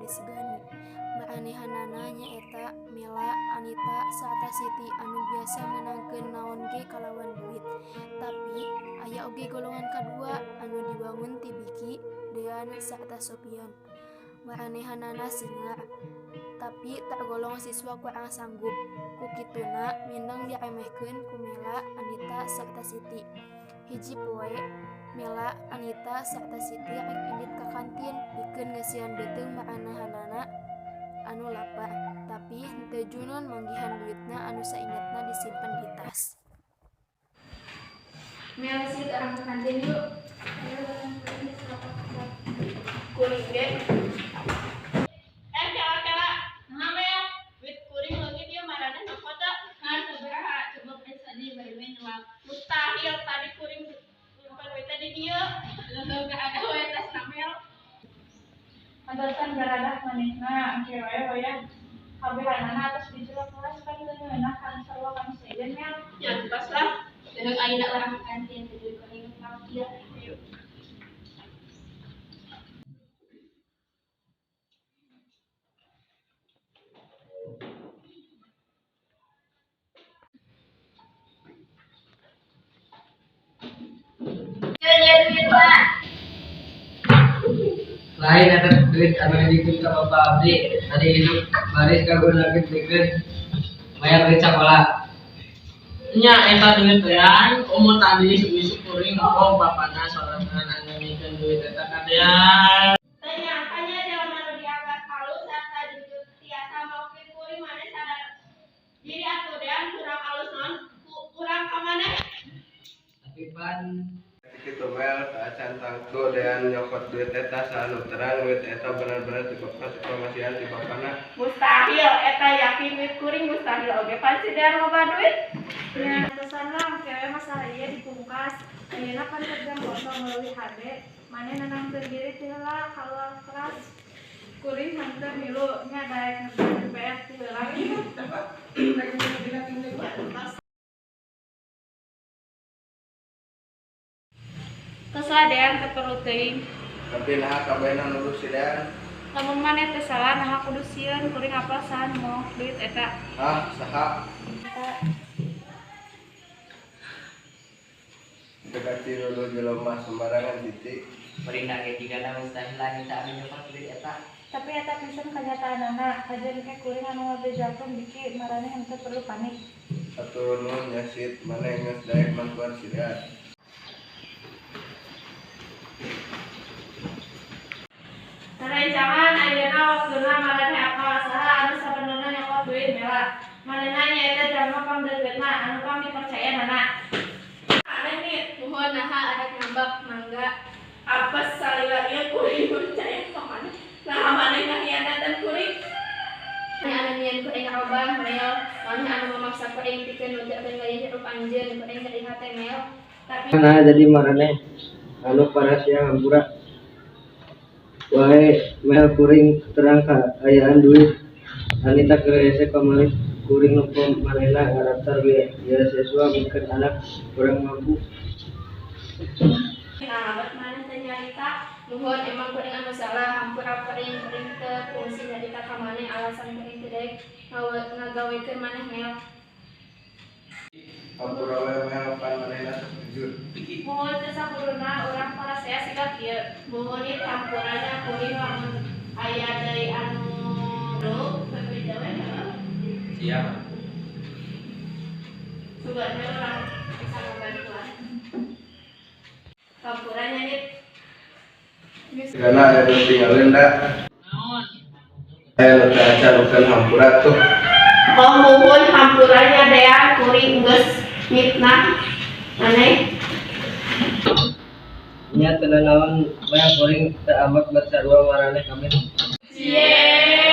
disegani. Maranehanana nyaeta Mela, Anita, sarta Siti anu biasa meunangkeun naon ge kalawan duit. Tapi aya oge golongan kadua anu diwangun ti Biki, Dean sarta Sopian. Maranehanana singer, tapi tergolong siswa kurang sanggup. Ku kituna mindeng diremehkeun ku Mela, Anita sarta Siti. Hiji poe, Mela, Anita sarta Siti rek indit ka kantin pikeun ngeusian beuteung maranehanana anu lapar, tapi henteu junun manggihan duitna anu saingetna disimpen di tas. Mel, Sit, urang ka kantin yuk. Ayo, urang kuring geus lapar. Kuring ge. Eh, kela kela. Nah, Mel, duit kuring leungit ieu, maraneh nyokot teu? Hah, sabaraha? Coba periksa deui bari we nyelap. Mustahil, tadi kuring nyimpen duitnya di dieu. Leuh, gak ada we tasna, Mel. Pantesan garadah manehna, engke we hoyong kabehanana atos dijual kelas, kan teu ngeunah kana sarua kanu sejen, Mel. Ya, tos lah. Leuh, ayeuna urang ka kantin, duit kuring parkir. Yuk. Ieu duitna. Lain eta duit anu dijieun ka bapa abdi tadi isuk baris kagunakeun pikeun mayar duit sakola. Nya, eta duit Dean, komo tadi isuk-isuk kuring ngomong bapana sorangan anu mikeun duit eta ka Dean. Teu nyangka nya jelema nu dianggap alus sarta jujur tiasa maokeun kuring. Maneh sadar diri atuh, Dean, kurang alus naon urang ka maneh? Tapi pan Kitu, Mel, teu acan tangtu Dean nyokot duit eta, saha nu terang duit eta bener-bener ti bapa pamasihan ti bapana. Mustahil, eta yakin duit kuring, mustahil oge, pan si Dean loba duit. Nya, antosan lah, engke we masalah ieu dipungkas. Ayeuna pan keur jam kosong leuwih hade. Maneh nenangkeun diri ti heula kaluar kelas. Kuring henteu milu nya, daek ngerjakeun PR ti heula. Tos lah, Dean, teu perlu teuing. Tapi naha kabehna nuduh si Dean? Lamun maneh teu salah, naha kudu sieun? Kuring apal saha nu maok duit eta. Hah, saha? Teu kaci nuduh jelema sembarangan, Siti. Kuring ge jigana mustahil Anita anu nyokot duit eta. Tapi eta pisan kanyataanana, kajeun ke kuring anu ngabejakeun Biki, maraneh henteu perlu panik. Hatur nuhun nya, Sit, maneh geus daek mantuan si Dean. Sarencangan ayeuna waktuna maraneh apal saha anu sabenerna nyokot duit Mela. Manehna nyaeta jalma pangdeukeutna anu pang dipercayanana. Aneh nih. Muhun, naha arek ngambek, mangga. Apes salila ieu kuring percaya ka maneh. Naha maneh ngahianatan kuring? Maneh anu nyieun kuring robah, Mel. Maneh anu memaksa kuring pikeun nuturkeun gaya hirup anjeun. Kuring nyeri hate, Mel. Tapi Nah, jadi maraneh anu parasea hampura wae, Mel. Kuring terang kaayaan duit Anita keur hese kamari kuring nempo manehna ngadaftar beasiswa mikeun anak kurang mampu. Nah, bet maneh teu nyarita. Muhun, emang kuring anu salah, hampura kuring, kuring teu kungsi nyarita ka maneh alasan kuring teu daek ngagawekeun maneh, Mel. Hampura we, Mel, pan manehna sok jujur. Muhun, teu sakuduna urang parasea siga kieu. Muhun ieu, hampurana kuring lamun aya deui anu bebeja we heuh. Siap. Sugan we urang bisa ngabantuan. Hampura nya, Nit. Sigana aya nu tinggalin da. Naon? Aya nu teu acan ukeun hampura tuh. Oh, muhun, hampuranya Dean, kuring geus mitnah maneh. Nya, teu nanaon, Mel, kuring teu ambek bet sarua maraneh kabeh. Cie.